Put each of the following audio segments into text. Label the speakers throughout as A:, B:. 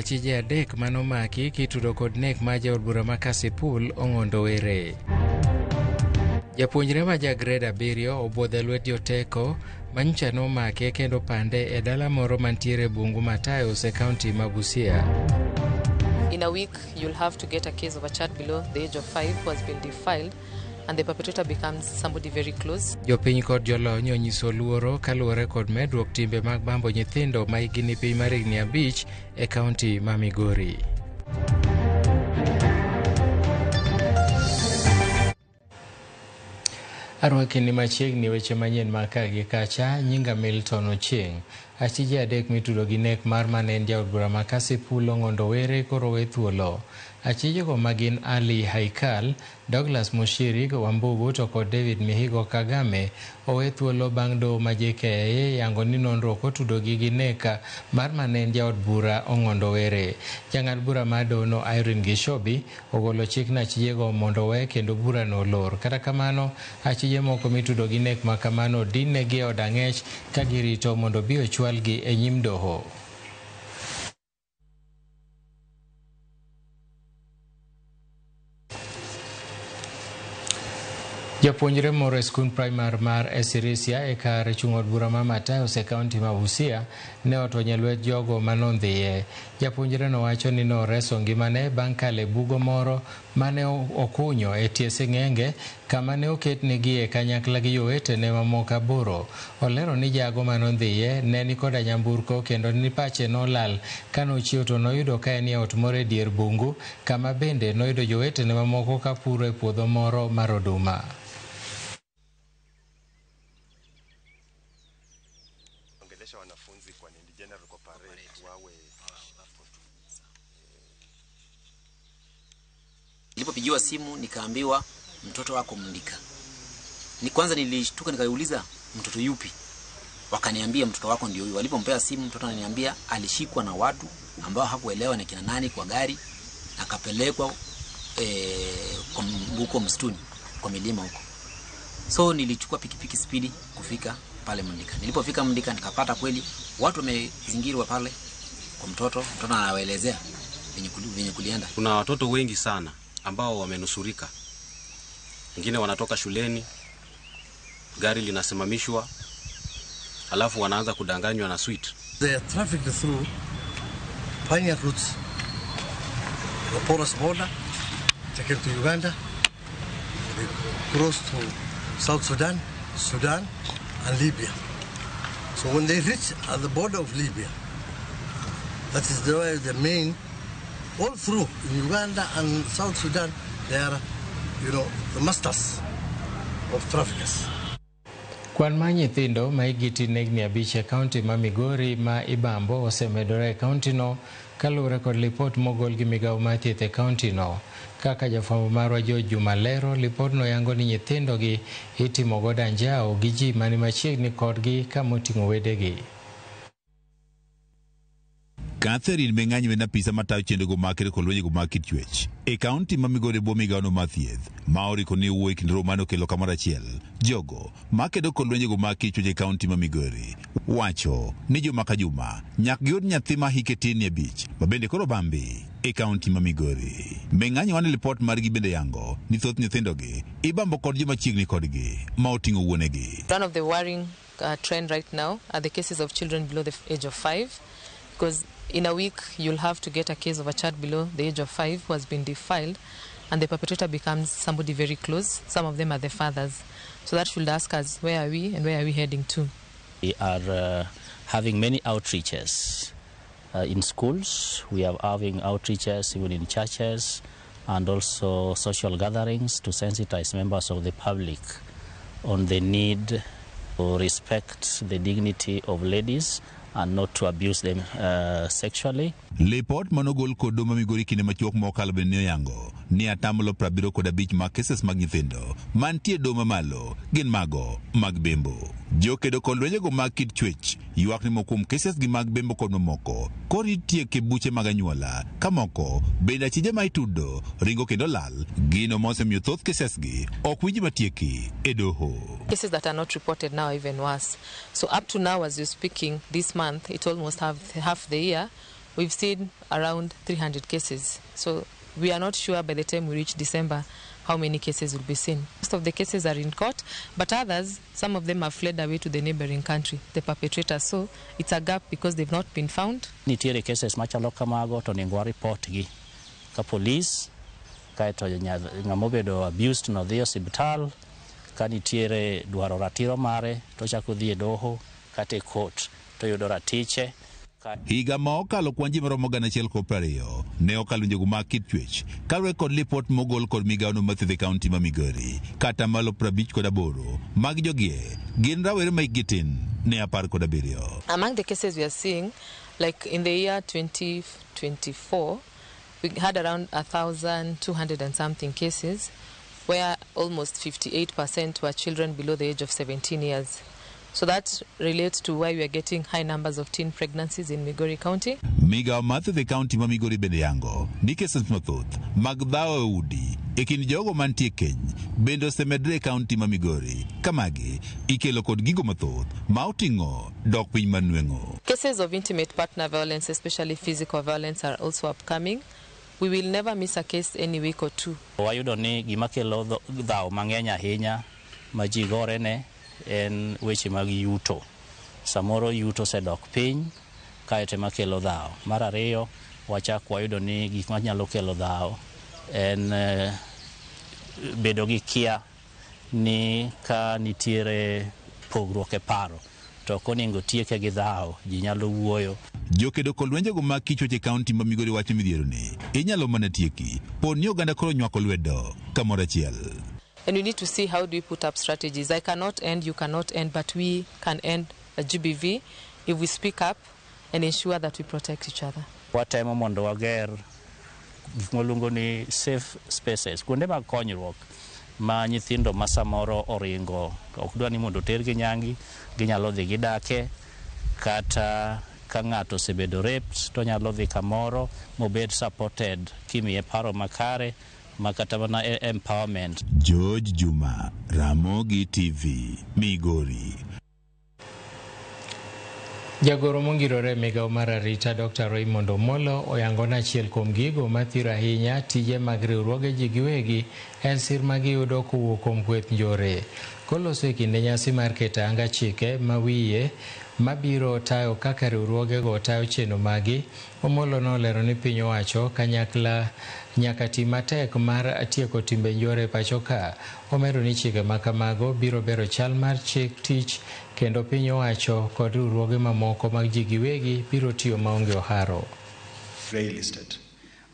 A: Achije adek manomaki kitudo kod nek mar jaod bura ma Kasipul Ong'ondo Were. Japuonjre ma ja grade 7 obwodho e lwet joteko manyocha nomake kendo pande e dala moro mantiere bungu Matayos e kaunti ma Busia.
B: In a week, you'll have to get a case of a child below the age of 5 who has been defiled, and the perpetrator becomes somebody very close.
A: Jopiny kod jolony onyiso luoro kaluwore kod medruok timbe mag bambo nyithindo ma hikgi ni piny mar higni 5 e kaunti ma Migori. Arwaki ni machiegni weche manyien ma ka gi kacha, nyinga Milton Ochieng. Achije adek mitudo gi nek mar mane en jaod bura ma Kasipul Ong'ondo Were koro we thuolo. Achijego ma gin Ali Haikal, Douglas Mushiri Wambugu to kod David Mihigo Kagame owe thuolo bang' doho ma JKIA yango ni nonro ok otudogi gi nek mar mane en jaod bura Ong'ondo Were. Jang'ad bura mar dohono Irene Gishobi ogolo chik ne achijego mondo owe kendo burano olor. Kata kamano, achije moko mitudo gi nek ma kamano odin negi e od ang'ech ka girito mondo obi ochwalgi e nyim doho. Japuonjre moro e skund primar mar Esirisia e kar chung' od bura ma Matayos e kaunti ma Busia ne otony e lwet jogo manondhiye. Japuonjreno wacho ni noreso ngimane bang' kalo e bugo moro mane okunyo e tie sing'enge kama ne oketnegi e kanyakla gi jowetene mamoko 8. Olero ni jago manondhiye ne ni koda nyamburko kendo ni pache nolal kanochiew to noyudo ka en e ot moro e dier bungu kama bende noyudo jowetene mamoko ka puro e puodho moro mar oduma.
C: Ongelesha wanafunzi kwa nini general kwa parade wawe.
D: Nilipopigiwa simu nikaambiwa mtoto wako Mndika. Ni kwanza nilishtuka nikauliza mtoto yupi? Wakaniambia mtoto wako ndio huyu. Walipompea simu mtoto ananiambia alishikwa na watu ambao hakuelewa ni kina nani kwa gari akapelekwa huko msituni kwa milima huko. So nilichukua pikipiki spidi kufika pale Mndika. Nilipofika Mndika nikapata kweli watu wamezingirwa pale kwa mtoto, mtoto anawaelezea venye kulienda.
E: Kuna watoto wengi sana ambao wamenusurika. Wengine wanatoka shuleni, gari linasimamishwa, alafu wanaanza kudanganywa na sweet.
F: They are trafficked through pioneer routes, the porous border, taken to Uganda, they cross to South Sudan, Sudan, and Libya. So when they reach at the border of Libya, that is the way the main, all through in Uganda and South Sudan, they are, the masters of traffickers.
A: Kwan mar nyithindo ma hikgi tin ne higni 5 e kaunti ma Migori ma Ibambo osemedore e kaunti no kaluwore kod lipot mogol gi migawo mar thieth e kaunti no. Kaka jafwambo marwa George Juma lero, lipodno yango ni nyithindogi itimo godo anjawo gi ji mani machiegni kodgi kamoting'o wedegi.
G: Catherine Meng'anyi en apisa matayo chenrogo mag kedo kod lwenjego mag kit chwech e kaunti ma Migori e bwo migawono mar thieth ma oriko ni owuoyo e kind romo mane okelo kamoro achiel jogo makedo kod lwenjego mag kit chwech e kaunti ma Migori wacho ni juma ka juma nyaka giyud nyathi ma hike tin ni 5 ma bende koro bambi e kaunti ma Migori. Meng'anyi wane lipot margi bende yango ni thoth nyithindogi ibambo kod joma chiegni kodgi ma oting'o wuonegi.
B: One of the worrying trend right now are the cases of children below the age of 5, because in a week you'll have to get a case of a child below the age of 5 who has been defiled, and the perpetrator becomes somebody very close. Some of them are the fathers. So that should ask us, where are we and where are we heading to?
H: We are having many outreaches in schools. We are having outreaches even in churches and also social gatherings to sensitize members of the public on the need to respect the dignity of ladies and not to abuse them sexually.
G: Lipot manogol kod doho ma Migori kinde machuok mokalo bende ne oyango ni atamalo 75 mag cases mag nyithindo mantie doho mamalo gin mago mag bembo. Jokedo kod lwenjego mag kit chwech ywak ni moko kuom cases gi mag bembo kod mamoko koro itieko e buche mag anyuola ka moko bende achije ma itudo ringo kendo lal, gino ma osemiyo thoth cases gi ok winj matieki e doho.
B: Cases that are not reported now are even worse. So up to now, as you're speaking, this month, it's almost half the year, we've seen around 300 cases. So we are not sure by the time we reach December how many cases will be seen. Most of the cases are in court, but others, some of them have fled away to the neighboring country, the perpetrators. So it's a gap because they've not been found.
H: Nitiere cases machalo kamago to onego report gi ka police, kaeto ng'ama obedo abused no dhi osiptal, ka nitiere dwaro ratiro mare to ochako dhi e doho kata e court to yudo ratiche.
G: Higa ma okalo kwan ji maromo 1,020 ne okalo njogu mag kit chwech kaluwore kod lipot mogol kod migawono mar thieth e kaunti ma Migori. Kata malo 58 mag jogie gin rawere ma hikgi tin ne 17.
B: Among the cases we are seeing, like in the year 2024, we had around 1,200 and something cases, where almost 58% were children below the age of 17 years. So that relates to why we are getting high numbers of teen pregnancies in Migori County.
G: Migawo mar thieth e kaunti ma Migori bende yango ni cases mathoth mag dhawo e udi e kind jogo mantie keny bende osemedre e kaunti ma Migori. Kamagi ikelo kod gigo mathoth ma oting'o dok piny mar nweng'o.
B: Cases of intimate partner violence, especially physical violence, are also upcoming. We will never miss a case any week or two.
H: Wayudo ni gima kelo dhawo mang'eny ahinya ma ji gorene en weche mag yuto. Samoro yuto osedok piny, kaeto ema kelo dhawo. Mar ariyo, wachak wayudo ni gik manyalo kelo dhawo en bedo gi kia ni ka nitiere pogruok e paro to ok onego tieke gi dhawo, ji nyalo wuoyo.
G: Jokedo kod lwenjego mag kichwech e kaunti ma Migori wacho midhiero ni inyalo mana tieki po ni oganda koro nywako lwedo kamoro achiel.
B: And we need to see how do we put up strategies. I cannot end, you cannot end, but we can end a GBV if we speak up and ensure that we protect each other.
H: Watemo mondo wager gik mwaluongo ni safe spaces, kuonde mag konyruok ma nyithindo ma samoro oringo ok dwa ni mondo otergi nyangi, ginyalo dhi gidake, kata ka ng'ato osebedo raped to nyalo dhi kamoro mobed supported kimiye paro makare ma kata mana empowerment.
G: George Juma, Ramogi TV, Migori.
A: Jagoro mongirore e migawo mar arita Dr. Raymond Omolo oyango ni achiel kuom gigo mathiro ahinya tije mag riwruoge ji giwegi en sir ma giyudo kowuok kuom kweth njore. Koloso e kinde nyasi mar keto anga chike ma wiye mabiro tayo kaka riwruogego tayo chenro magi, Omolo nolero ni piny owacho kanyakla nyaka ti matek mar tieko timbe njore pacho ka. Omedo ni chike ma kamago biro bero chal mar chik tich kendo piny owacho kod riwruoge mamoko mag ji giwegi biro tiyo maonge oharo.
C: Grey listed,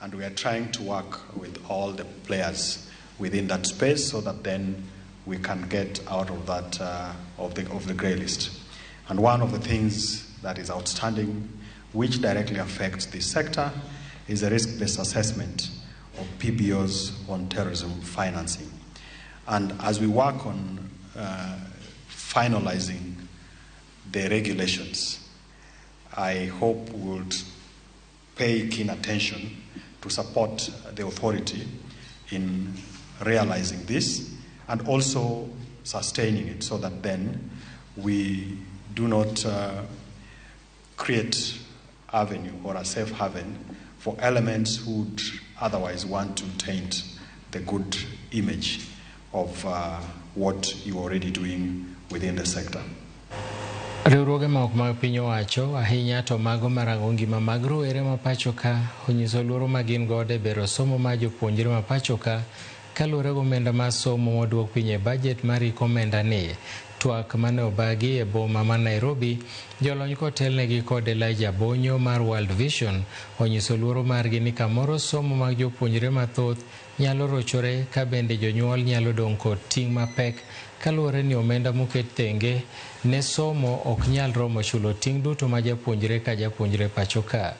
C: and we are trying to work with all the players within that space so that then we can get out of that of the grey list. And one of the things that is outstanding, which directly affects this sector, is a risk-based assessment of PBOs on terrorism financing. And as we work on finalizing the regulations, I hope we would pay keen attention to support the authority in realizing this and also sustaining it so that then we do not create avenue or a safe haven for elements who would otherwise want to taint the good image of what you're already doing within the sector.
A: Riwruoge ma ok mag piny owacho ahinya to mago marango ngima mag rowere ma pacho ka onyiso luoro ma gin godo e bero somo mar jopuonjre ma pacho ka kaluwore gi omenda mar somo moduok piny e bajet mar hik omenda ni. Twak mane obagi e boma ma Nairobi, jolony kotelnegi kod Elijah Bonyo mar World Vision onyiso luoro margi ni kamoro somo mag jopuonjre mathoth nyalo rochore ka bende jonyuol nyalo dong' kod ting' mapek kaluwore ni omenda moket tenge ne somo ok nyal romo chulo ting' duto ma japuonjre ka japuonjre pacho ka.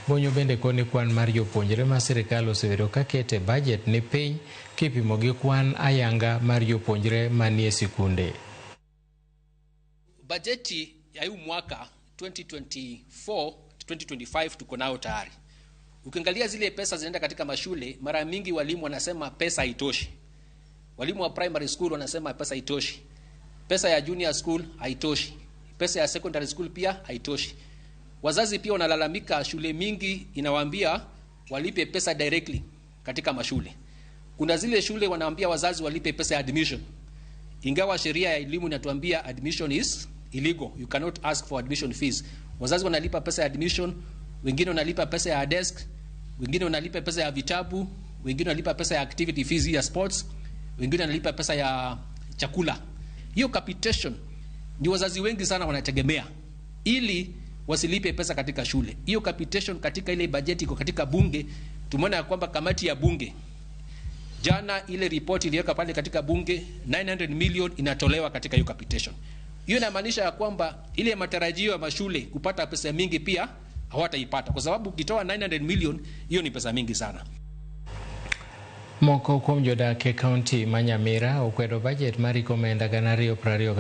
A: Bonyo bende koni kwan mar jopuonjre ma sirikal osebedo ka kete bajet ni piny kipimo gi kwan ayanga mar jopuonjre manie sikunde.
I: Bajeti ya huu mwaka 2024 2025 tuko nayo tayari. Ukiangalia zile pesa zinaenda katika mashule, mara mingi walimu wanasema pesa haitoshi. Walimu wa primary school wanasema pesa haitoshi. Pesa ya junior school haitoshi. Pesa ya secondary school pia haitoshi. Wazazi pia wanalalamika, shule mingi inawaambia walipe pesa directly katika mashule. Kuna zile shule wanaambia wazazi walipe pesa ya admission, ingawa sheria ya elimu inatuambia admission is illegal, you cannot ask for admission fees. Wazazi wanalipa pesa ya admission, wengine wanalipa pesa ya desk, wengine wanalipa pesa ya vitabu, wengine wanalipa pesa ya activity fees ya sports, wengine wanalipa pesa ya chakula. Hiyo capitation ni wazazi wengi sana wanategemea ili wasilipe pesa katika shule. Hiyo capitation katika ile bajeti iko katika bunge, tumeona ya kwamba kamati ya bunge jana ile ripoti iliweka pale katika bunge 900 million inatolewa katika hiyo capitation. Hiyo inamaanisha ya kwamba ile matarajio ya mashule kupata pesa mingi pia hawataipata, kwa sababu ukitoa 900 million hiyo ni pesa mingi sana.
A: Moko kuom jodak e kaunti ma Nyamira okwedo bajet mar iko omenda 2025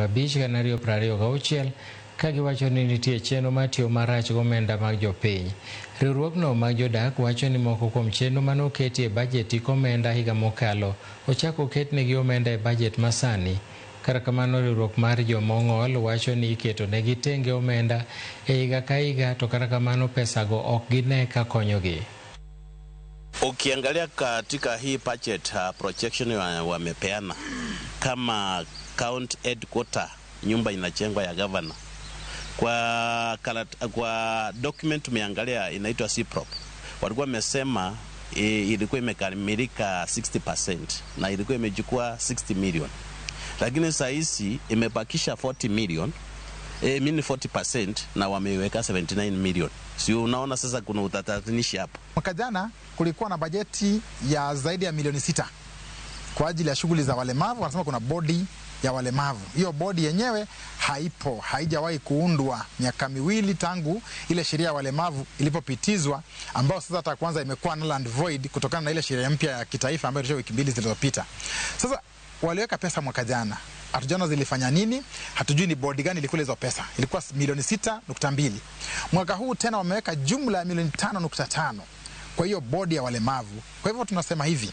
A: 2026 ka giwacho ni nitie chenro mar tiyo marach gi omenda mag jopiny. Riwruogno mag jodak wacho ni moko kuom chenro mane oketi e bajet iko omenda higa mokalo ochak oketnegi omenda e bajet masani. Kata kamano, riwruok mar joma ong'ol wacho ni iketo negi tenge omenda e higa ka higa, to kata kamano pesago ok gine ka konyogi.
J: Ukiangalia katika hii budget projection wamepeana kama county headquarter, nyumba inajengwa ya governor. Kwa document tumeangalia inaitwa CPROP, walikuwa wamesema ilikuwa imekamilika 60% na ilikuwa imechukua 60 million, lakini saa hizi imebakisha 40 million, mini 40% na wameiweka 79 million. Si unaona sasa kuna utatanishi hapo.
K: Mwaka jana kulikuwa na bajeti ya zaidi ya milioni 6 kwa ajili ya shughuli za walemavu. Wanasema kuna bodi ya walemavu. Hiyo bodi yenyewe haipo, haijawahi kuundwa miaka miwili tangu ile sheria ya walemavu ilipopitizwa, ambayo sasa hata kwanza imekuwa null and void kutokana na ile sheria mpya ya kitaifa ambayo ilitoka wiki mbili zilizopita. Sasa waliweka pesa mwaka jana, hatujaona zilifanya nini, hatujui ni bodi gani ilikula hizo pesa. Ilikuwa milioni 6.2. Mwaka huu tena wameweka jumla ya milioni 5.5 kwa hiyo bodi ya walemavu. Kwa hivyo tunasema hivi,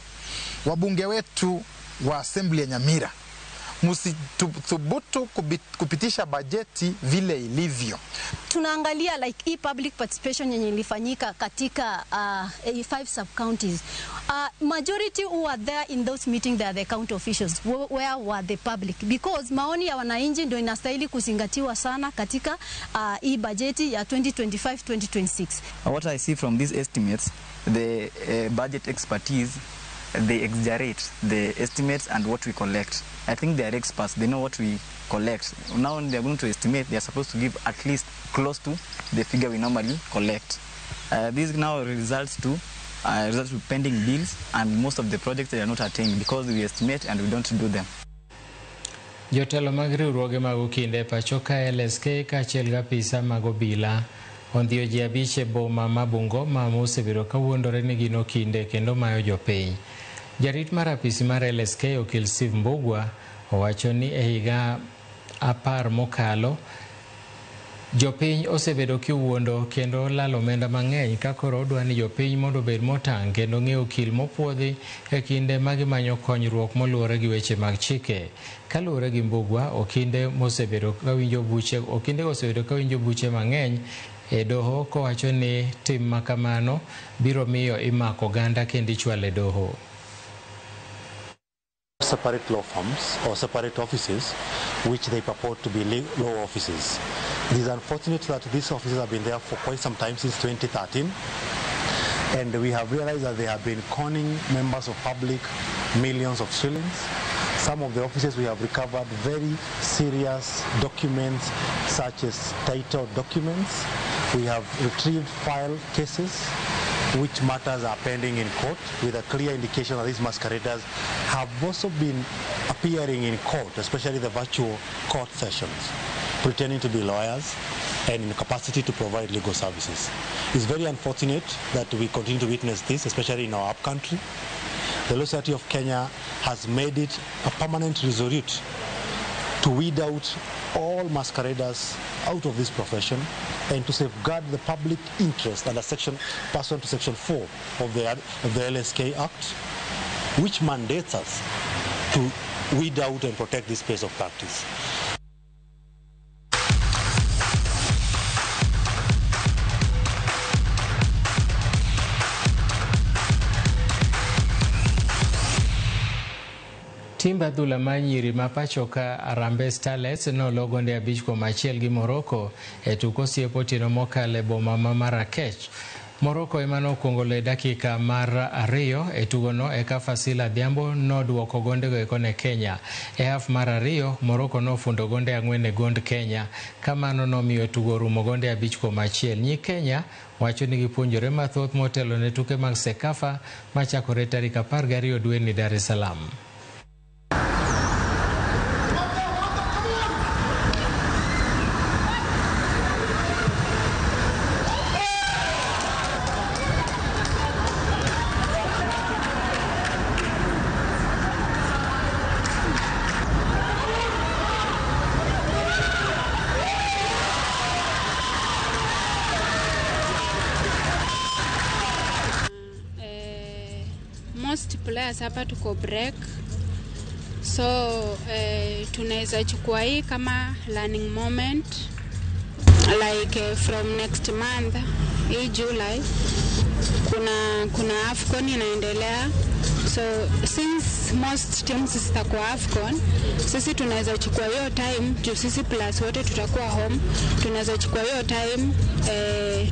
K: wabunge wetu wa assembly ya Nyamira, msithubutu kupitisha bajeti vile ilivyo.
L: Tunaangalia like e-public participation yenye ilifanyika katika 5 sub counties. Majority who were there in those meetings, they are the county officials. Where were the public? Because maoni ya wananchi ndio inastahili kuzingatiwa sana katika hii bajeti ya 2025-2026.
M: What I see from these estimates, the budget expertise, they exaggerate the estimates and what we collect. I think they are experts, they know what we collect. Now they are going to estimate, they are supposed to give at least close to the figure we normally collect. This now results to pending bills, and most of the projects they are not attained because we estimate and we don't do them.
A: Jotelo mag riwruoge mag okinde pacho ka LSK kaachiel gi apisa mag obila ondhiyo ji abich e boma ma Bungoma mosebedo kawuondore ni gin okinde kendo mayo jopiny. Jarit mar apisi mar LSK Okil Steve Mbugua owacho ni e higa 10 mokalo jopiny osebedo kiwuondo kendo lalo omenda mang'eny, ka koro odwa ni jopiny mondo obed motang' kendo ng'e okil mopuodhi e kinde ma gimanyo konyruok moluwore gi weche mag chike. Kaluwore gi Mbugua, okinde osebedo kawinjo buche mang'eny e doho, kowacho ni tim makamano biro miyo imako oganda kendo ichwalo e doho.
N: Separate law firms or separate offices which they purport to be law offices. It is unfortunate that these offices have been there for quite some time, since 2013, and we have realized that they have been conning members of public millions of shillings. Some of the offices we have recovered very serious documents such as title documents. We have retrieved file cases which matters are pending in court, with a clear indication that these masqueraders have also been appearing in court, especially the virtual court sessions, pretending to be lawyers and in capacity to provide legal services. It's very unfortunate that we continue to witness this, especially in our upcountry. The Law Society of Kenya has made it a permanent resolute to weed out all masqueraders out of this profession and to safeguard the public interest under section pursuant to section 4 of the LSK Act, which mandates us to weed out and protect this space of practice.
A: Timb adhula mar nyiri ma pacho ka Harambee Starlets nolo gonde 5-1 gi Morocco e tuk osiep otieno mokalo e boma ma Marrakech. Morocco ema nokwongo loyo e dakika mar 2 e tugono eka Fasila Adhiambo noduoko gondego eko ne Kenya. E haf mar 2, Morocco nofundo gonde 4 e gond Kenya, ka mano nomiyo tugo orumo gonde 5-1. Nyi Kenya wacho ni gipuonjore mathoth motelo ne tuke mag CECAFA machakore tarik 12 dweni Dar es Salaam.
O: Most players hapa tuko break, so tunaweza chukua hii kama learning moment, like from next month hii July kuna AFCON inaendelea, so since most teams zitakuwa AFCON, sisi tunaweza chukua hiyo time juu sisi plus wote tutakuwa home, tunaweza chukua hiyo time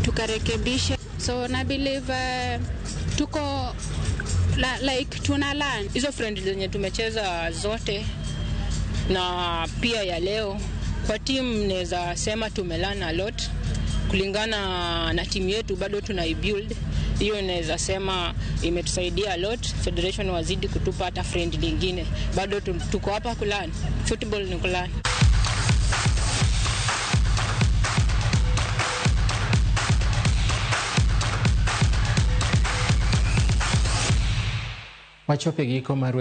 O: tukarekebisha. So na believe tuko like tuna learn
P: hizo friend zenye tumecheza zote na pia ya leo kwa team naweza sema tumelearn a lot kulingana na timu yetu, bado tunaibuild. Hiyo naweza sema imetusaidia a lot. Federation wazidi kutupa hata friend lingine, bado tuko hapa kulearn. Football ni kulearn.
A: Wachope giko mar weche.